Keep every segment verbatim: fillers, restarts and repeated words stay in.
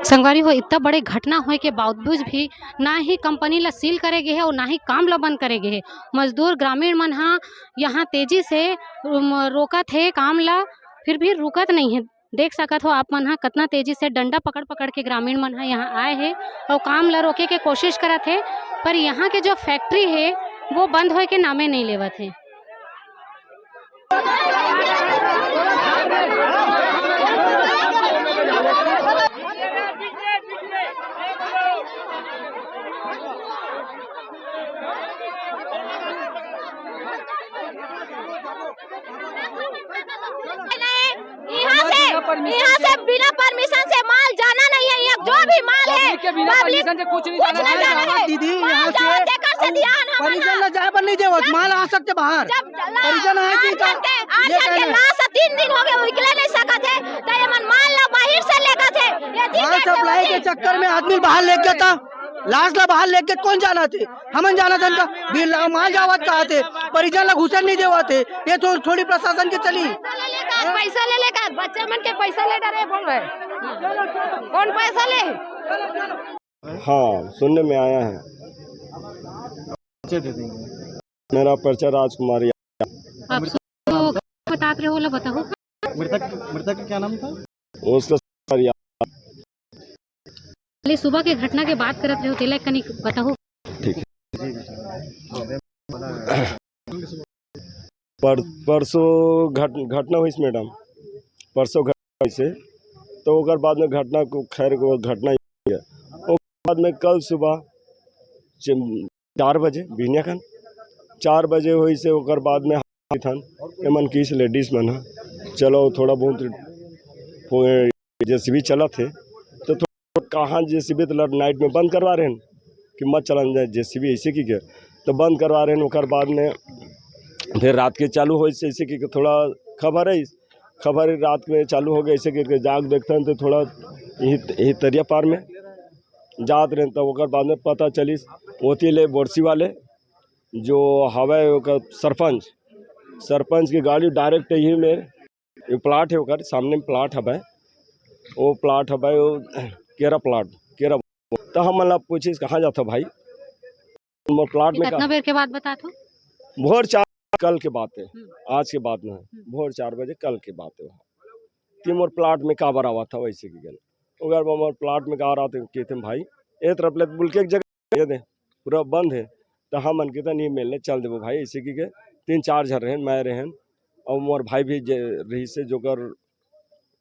संगवारी हो, इतना बड़े घटना होए के बावजूद भी ना ही कंपनी ला सील करे गे हे और ना ही काम ला बंद करे गे हे। मजदूर ग्रामीण मन हा यहाँ तेजी से, उम, रोकत हे काम ला, फिर भी रुकत नहीं है। देख सकत हो आप मन हा, कितना तेजी से डंडा पकड़ पकड़ के ग्रामीण मन हा यहाँ आए हे और काम ला रोके के कोशिश करत हे, पर यहाँ के जो फैक्ट्री हे, वो बंद होए के नामे नहीं लेवत हे। यहाँ से, यहाँ से बिना परमिशन से माल जाना नहीं है। ये जो भी माल है, पब्लिक के बिना पब्लिक परमिशन से कुछ नहीं कुछ जाना नहीं है। जाना है। दीदी, माल यहाँ से जाओ, जेकर से दिया है, हम परिजन ना ला जाए बर नहीं देवत, माल आ सकते बाहर। जब ला-, परिजन आए आठ थी का? जन के, आठ ये जन के कहना है। लाश तीन दिन हो गए, निकले नहीं सकत है, तो ये मन माल ला बाहर से लेकर थे। ये ठीक माल है, सप्लाई के चक्कर में आदमी बाहर लेके था, लाश ला बाहर लेके कौन जाना थे? हमन जाना था इनका, बिल-, माल जावत कहा थे, परिजन ला घुसन नहीं देवा थे, ये तो थोड़ी प्रशासन के चली। पैसा ले लेकर, बच्चा मन के पैसा ले डरे बोल रहे। कौन पैसा ले? हाँ, सुनने में आया है। परिचय दे देंगे। मेरा परिचय राजकुमार यादव। आप सब बतात रहे हो, ओला बताओ। मृतक, मृतक का क्या नाम था? उसका सर याद। पहले सुबह के घटना के बात करत रहे हो, तेला कनी बताओ। ठीक है। पर-, परसों घट-, घटना होइस मैडम, परसों घटना होइस हे, तो ओकर बाद में घटना को, खैर वो घटना ही है। ओकर बाद में कल सुबह च-, चार बजे, बिहनिया कन चार बजे होइस हे, ओकर बाद में हाथन एमन किस लेडीज मन ह, चलो थोड़ा बहुत जेसीबी चलत हे, तो थोड़ा कहाँ जेसीबी तो नाइट में बंद करवा रहे हैं कि मत चलन जाए जेसीबी, ऐसे की के तो बंद करवा रहे हैं। ओकर बाद में फिर रात के चालू होइस, ऐसे की के थोड़ा खबर है, खबर रात में चालू हो गए, ऐसे की के जाग देखते हैं तो थोड़ा यही, यही तरिया पार में जात रहे, तब ओकर बाद में पता चलिस, ओती ले बोरसी वाले जो हवय ओकर सरपंच, सरपंच की गाड़ी डायरेक्ट यही में, ये प्लाट है ओकर सामने में प्लाट हवय, वो प्लाट हवय, वो केरा प्लाट, केरा। तो हमन ला पूछिस, "कहाँ जात हो भाई?" मोर प्लाट ये में कितना का बेर के बात बतात हो? भोर चार, कल के बात है, हम्म। आज के बात ना है। हम्म। भोर चार बजे कल के बात है। वहाँ कि मोर प्लाट में काबर आवत हव, ऐसे की गल। ओकर बाद मोर प्लाट में का रहा थे, कहते हैं, "भाई, ए तरफ ले बुल के एक जगह दे दे, पूरा बंद है।" तो हमन कहते, "नहीं, मिलने चल देबो भाई," ऐसे की के तीन चार झन रहन, मैं रहन, और मोर भाई भी जे रही से, जोकर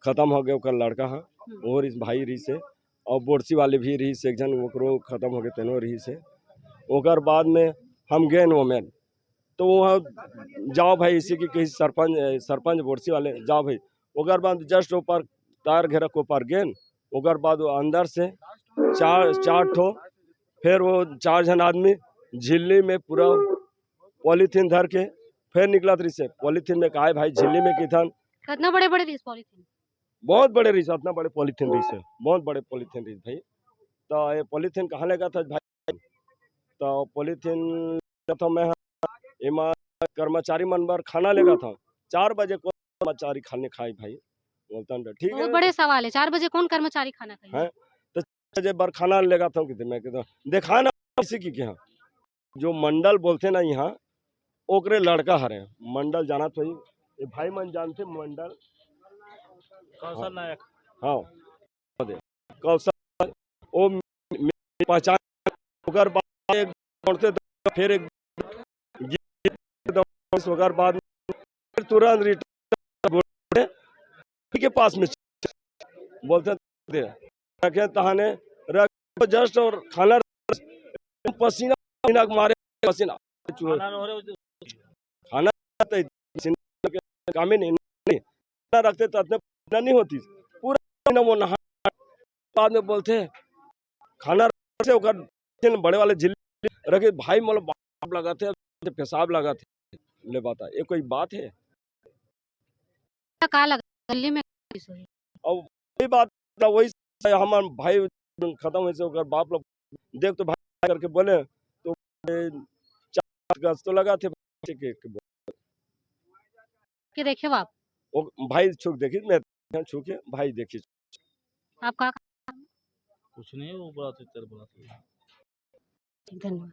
खत्म हो गए, ओकर लड़का हा, हम्म। वो रही, भाई रही से, और बोरसी वाले भी रही से, एक झन ओकरो खत्म हो गए, तेनो रही से। ओकर बाद में हम गए ओमेन, तो वहाँ जाओ भाई, इसी की कही सरपंच, सरपंच बोरसी वाले, जाओ भाई। ओकर बाद जस्ट ऊपर तार घेरा के ऊपर गेन, ओकर बाद वो अंदर से चार, चार ठो, फिर वो चार झन आदमी झिल्ली में पूरा पॉलीथीन धर के फिर निकलत रहिस हे। पॉलीथीन में काहे भाई, झिल्ली में किथन। कितना बड़े बड़े रहिस पॉलीथीन? बहुत बड़े रहिस, इतना बड़े पॉलीथीन रहिस हे, बहुत बड़े पॉलीथीन रहिस भाई। तो ये पॉलीथीन कहाँ लेगत हस भाई? तो पॉलीथीन लेगत हँव मैं, एमा कर्मचारी मन बर खाना लेगत हँव। चार बजे कोन कर्मचारी खाने खाही भाई? बोलथन तो ठीक बहुत है। बड़े सवाल है, चार बजे कौन कर्मचारी खाना खाही? हैं? तो चार बजे बर खाना लेगत हँव किथे, मैं कहता हूँ, देखा ना किसी की क्या, जो मंडल बोलथे ना यहाँ, ओकरे लड़का हरे, मंडल जानत होही, ये भाई मन जानथे मंडल। कौशल हाँ। नायक। हाँ। कौशल, वो मेरी पहचान, ओकर बाद एक दौड़ते दौड़ते फिर एक गिर, ओकर बाद फिर तुरंत रिटर्न के पास में बोलते थे, रखे तहाने रख जस्ट और खाना पसीना, पसीना के मारे पसीना। खाना तो पसीना के काम ही नहीं, नहीं। खाना रखते तो इतने पसीना नहीं होती। पूरा दिन वो नहा, बाद में बोलते हैं, खाना रखते ओकर बड़े वाले झिल्ली रखे, भाई मोला बाप लगा थे, पेशाब लगा थे, ले बात है, ये कोई बात है? का लगा गली में किस होई? अब वही बात ना, वही से हमार भाई खत्म होइस हे, ओकर बाप लोग देख तो भाई करके बोले, तो चार गज तो लगा थे, के, के बोले। के देखे बाप? वो भाई छुक देखी, मैं छू के भाई देखी। आप का कुछ नहीं, वो बुलाते तेरे बुलाते। धन्यवाद।